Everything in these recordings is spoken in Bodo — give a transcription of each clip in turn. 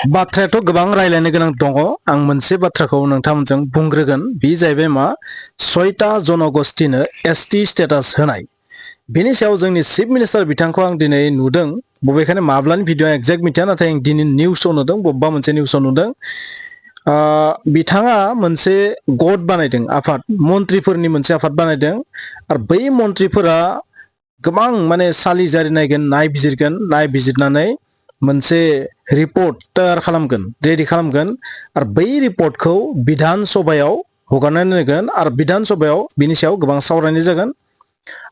बाथ्रायाथ' गोबां रायलायनो गोनां दङ आं मोनसे बाथ्राखौ नोंथांमोनजों बुंग्रोगोन बे जाहैबाय मा 6टा जनगोष्ठीनो एसटी स्टेटास होनाय बेनि सायाव जोंनि चीफ मिनिस्टार बिथांखौ आं दिनै नुदों बबेखानि माब्लानि भिडिअ एक्जेक्ट मिथिया नाथाय आं दिनै निउसाव नुदों बबेबा मोनसे निउसाव नुदों बिथाङा मोनसे गट बानायदों आफाद मन्त्रिफोरनि मोनसे आफाद बानायदों आरो बै मन्त्रिफोरा गोबां माने सालिजारि नायबिजिरनानै मोनसे रिपर्ट तैयार खालामगोन रेडि खालामगोन आरो बै रिपर्टखौ बिधान सभायाव हगारनानै होगोन आरो बिधान सभायाव बिनि सायाव गोबां सावरायनाय जागोन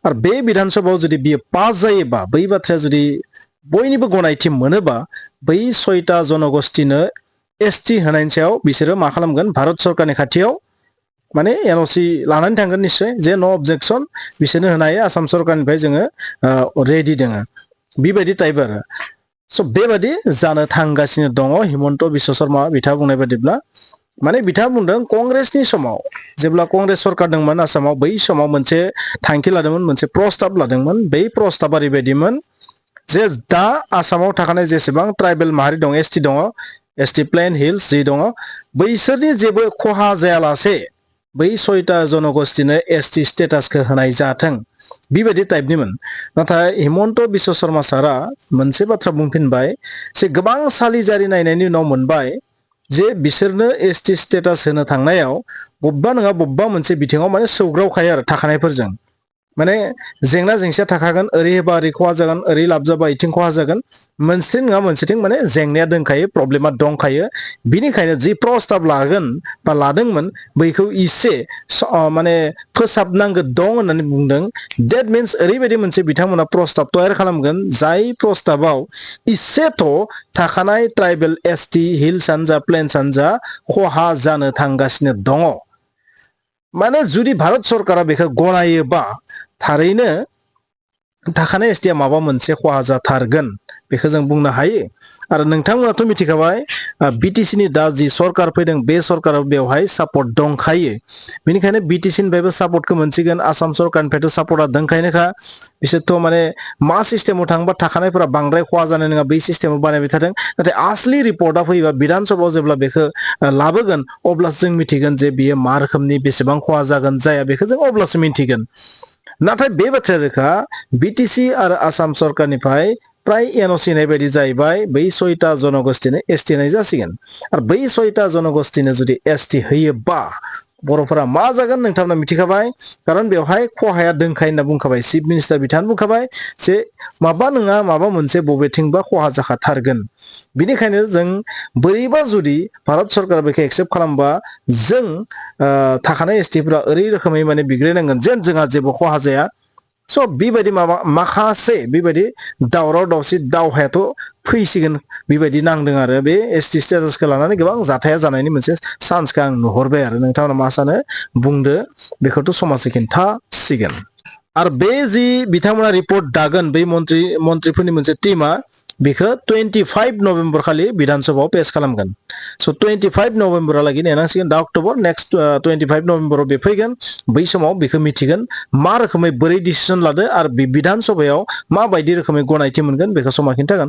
आरो बे बिधान सभायाव जुदि बियो पास जायोबा बै बाथ्राया जुदि बयनिबो गनायथि मोनोबा बै 6टा जनगोष्ठीनो एसटी होनायनि सायाव बिसोरो मा खालामगोन भारत सरकारनि खाथियाव माने NOC लानानै थांगोन निश्चय जे नो अबजेक्शन बिसोरनो होनो हायो आसाम सरकारनिफ्राय जोङो रेडि दोङो बेबायदि टाइप आरो स' बेबादि जानो थांगासिनो दङ हिमन्त बिश्व शर्मा बिथाङा बुंनाय बादिब्ला माने बिथाङा बुंदों कंग्रेसनि समाव जेब्ला कंग्रेस सरकार दंमोन आसामाव बै समाव मोनसे थांखि लादोंमोन मोनसे प्रस्ताब लादोंमोन बै प्रस्ताबा ओरैबायदिमोन जे दा आसामाव थाखानाय जेसेबां ट्राइबेल माहारि दं एसटी दङ एसटी प्लेन हिल्स जि दङ बैसोरनि जेबो खहा जायालासे बै 6टा जनगोष्ठीनो एसटी स्टेटासखौ होनाय जाथों बेबायदि टाइपनिमोन नाथाय हिमन्त बिश्व शर्मा सारा मोनसे बाथ्रा बुंफिनबाय जे गोबां सालिजारि नायनायनि उनाव मोनबाय जे बिसोरनो एसटी स्टेटास होनो थांनायाव बबेबा नङा बबेबा मोनसे बिथिङाव माने सौग्रावखायो आरो थाखानायफोरजों माने जेंना जेंसिया थाखागोन ओरै होबा ओरै खहा जागोन ओरै लाब जाबा इथिं खहा जागोन मोनसे नङा मोनसेथिं माने जेंनाया दंखायो प्रब्लेमा दंखायो बिनिखायनो जि प्रस्ताब लागोन बा लादोंमोन बैखौ इसे माने फोसाबनांगौ दं होननानै बुंदों डेट मिन्स ओरैबायदि मोनसे बिथांमोना प्रस्ताब तैयार खालामगोन जाय प्रस्ताबाव इसेथ' थाखानाय ट्राइबेल एसटी हिल्सआनो जा प्लेन्सआनो जा खहा जानो थांगासिनो दङ माने जुदि भारत सरकारा बेखौ गनायोबा थारैनो थाखानाय एसटीआ माबा मोनसे खहा जाथारगोन बेखौ जों बुंनो हायो आरो नोंथांमोनाथ' मिथिखाबाय BTC नि दा जि सरकार फैदों बे सरकाराव बेवहाय सापर्ट दंखायो बेनिखायनो BTC निफ्रायबो सापर्टखौ मोनसिगोन आसाम सरकारनिफ्रायथ' सापर्टआ दंखायोनोखा बिसोरथ' माने मा सिस्टेमाव थांबा थाखानायफोरा बांद्राय खहा जानाय नङा बै सिस्टेमाव बानायबाय थादों नाथाय आसलि रिपर्टआ फैबा बिधान सभायाव जेब्ला बेखौ लाबोगोन अब्लासो जों मिथिगोन जे बियो मा रोखोमनि बेसेबां खहा जागोन जाया बेखौ जों अब्लासो मिथिगोन नाथाय बे बाथ्राया रोखा BTC आरो आसाम सरकारनिफ्राय प्राय NOC होनाय बायदि जाहैबाय बै 6टा जनगोष्ठीनो एसटी होनाय जासिगोन आरो बै 6टा जनगोष्ठीनो जुदि एसटी होयोबा बर'फोरा मा जागोन नोंथांमोना मिथिखाबाय कारण बेवहाय खहाया दंखायो होनना बुंखाबाय चीफ मिनिस्टार बिथाङा बुंखाबाय जे माबा नङा माबा मोनसे बबेथिंबा खहा जाखाथारगोन बिनिखायनो जों बोरैबा जुदि भारत सरकारा बेखौ एक्सेप्ट खालामबा जों थाखानाय एसटीफोरा ओरै रोखोमै माने बिग्रायनांगोन जेन जोंहा जेबो खहा जाया स' बेबायदि माखासे बेबायदि दावराव दावसि दावहायाथ' फैसिगोन बेबायदि नांदों आरो बे एसटी स्टेटासखौ लानानै गोबां जाथाया जानायनि मोनसे चान्सखौ आं नुहरबाय आरो नोंथांमोना मा सानो बुंदो बेखौथ' समाजआ खिन्थासिगोन आरो बे जि बिथांमोना रिपर्ट दागोन बै मन्त्रिफोरनि मोनसे टीमा बेखौ 25 नभेम्बर खालि बिधान सभायाव पेश खालामगोन स' 25 नभेम्बरहालागै नेनांसिगोन दा अक्ट'बर नेक्स्ट 25 नभेम्बराव बे फैगोन बै समाव बेखौ मिथिगोन मा रोखोमै बोरै डिसिसन लादो आरो बिधान सभायाव माबायदि रोखोमै गनायथि मोनगोन बेखौ समा खिन्थागोन